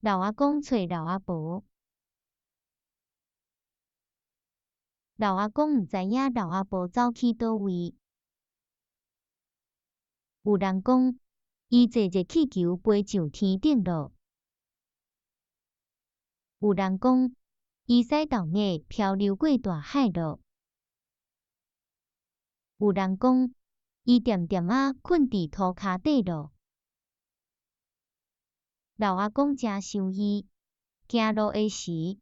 老阿公揣老阿婆，老阿公毋知影老阿婆走去佗位。有人講，伊坐熱氣球飛上天頂囉。有人講，伊駛豆莢漂流過大海囉。有人講，伊恬恬仔睏佇塗跤底囉。老阿公誠想伊，行路的時，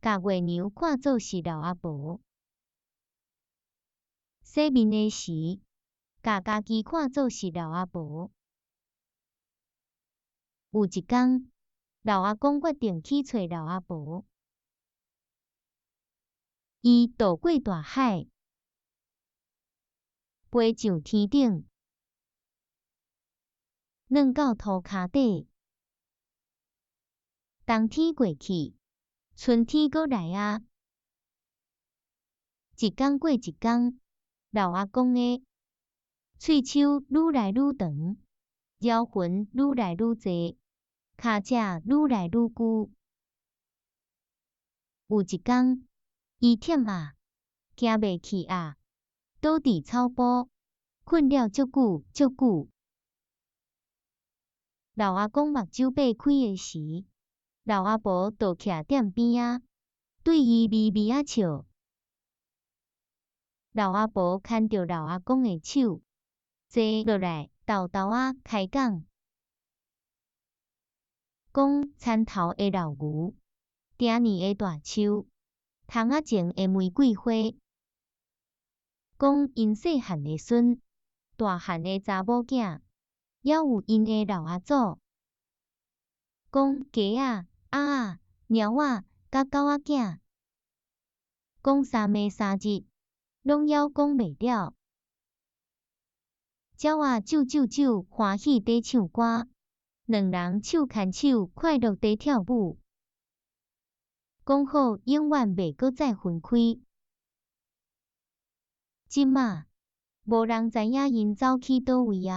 共月娘看做是老阿婆；洗面的時，共家己看做是老阿婆。有一工，老阿公決定去揣老阿婆。伊渡過大海，飛上天頂，軟到塗跤底。冬天過去，春天閣來矣。一工過一工，老阿公的喙鬚愈來愈長，鷂痕愈來愈濟，跤脊愈來愈舊。有一工，伊忝矣，行袂去矣，倒佇草埔，睏了足久足久。老阿公目睭擘開的時，老阿婆就徛踮邊仔，對伊微微仔笑。老阿婆牽著老阿公的手，坐落來，沓沓仔開講，講田頭的老牛，鼎年的大樹，窗仔前的玫瑰花，講𪜶細漢的孫，大漢的查某囝，猶有𪜶的老阿祖。講雞仔、鴨仔、貓仔、佮狗仔囝，講三暝三日，攏猶講袂了。鳥仔啾啾啾歡喜地唱歌，兩人手牽手快樂地跳舞。講好永遠袂閣再分開。這馬，無人知影𪜶走去佗位矣。